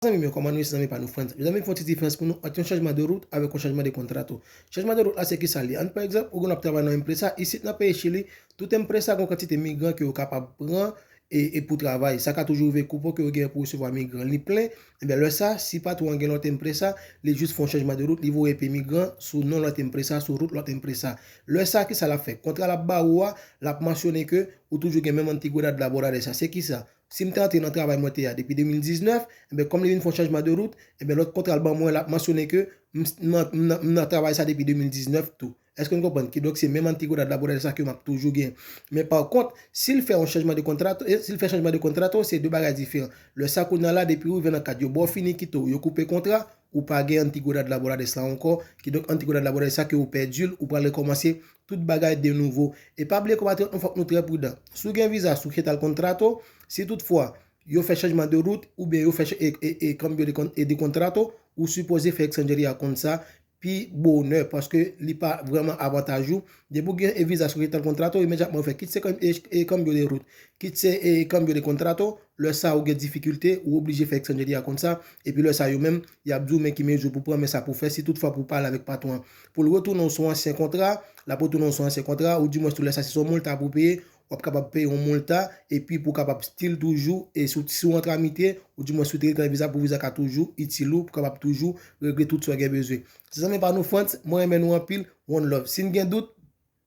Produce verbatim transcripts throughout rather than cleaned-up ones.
Zanmi m yo, kòman nou ye? Se zanmi pa nou Frantz. Mezanmi, fè yon ti diferans pou nou ant yon chanjman de rout avèk yon chanjman de kontrato. Chanjman de rout la, se ki sa l ye? Ann pran egzanp, ou gen w ap travay nan yon enpresa, isit nan peyi Chili, tout enpresa gen yon kantite migran ke yo kapab pran e, e pou travay. Sa ka toujou rive kou pou ke yo gen pou resevwa migran. Li plen, ebyen lè sa, si patwon an gen lòt enpresa, li jis fè yon chanjman de rout, li voye epi migran sou non lòt enpresa, sou rout lòt enpresa. Lè sa, ki sa l ap fè? Kontra l ap ba ou a, l ap mansyone ke ou toujou gen menm antigüedad laborales sa. Se ki sa? Si m te antre nan travay mwen te a depi de mil diznèf, ebyen, kòm li vin fè yon chanjman de rout, ebyen, lòt kontra l ban mwen, l ap mansyone ke m, m nan, m nan, m nan travay sa depi de mil diznèf tou. Èske n konprann? Kidonk, se menm antigüedad laborales sa ke m ap toujou gen. Men pa kont, si l fè yon chanjman de kontrato, e, si l fè chanjman de kontrato, se de bagay diferan. Lè sa kounye a la, depi ou rive nan kad yo ba w finiquito, yo koupe kontra, ou pa gen antigüedad laborales la ankò. Kidonk, antigüedad laborales sa ke ou pèdi l, ou pral rekòmanse tout bagay de nouvo. E pa bliye, konpatriyòt nou, fòk nou trè pridan. Si w gen viza sujeto al contrato, si toutfwa yo fè chanjman de rout, oubyen yo fè ch-, e, e, e cambio de con-, e de contrato, ou sipoze fè extranjeria konn sa pi bonè, paske li pa vrèman avantaj ou. Depi w gen e viza sujeto al contrato, imedyatman ou fè kit se cam-, e, e cambio de route, kit se e cambio de contrato, lè sa ou gen difikilte, ou oblije fè extranjeria konn sa, epi lè sa yo menm, y ap di w men ki mezi pou pran, men sa pou fè, si toutfwa pou pale avèk patwon an. Pou l retounen w sou ansyen kontra, l ap retounen w sou ansyen kontra, ou dimwens tou lè sa se yon multa pou peye, w ap kapab peye yon multa, epi pou w kapab still toujou, e si w, si w an tramite, ou dimwens si w te rete nan viza pou viza ka toujou itil ou, pou w kapab toujou regle tout sa w gen bezwen. Se zanmi pa nou Frantz, mwen renmen nou anpil, one love. Si n gen dout,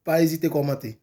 pa ezite kòmante.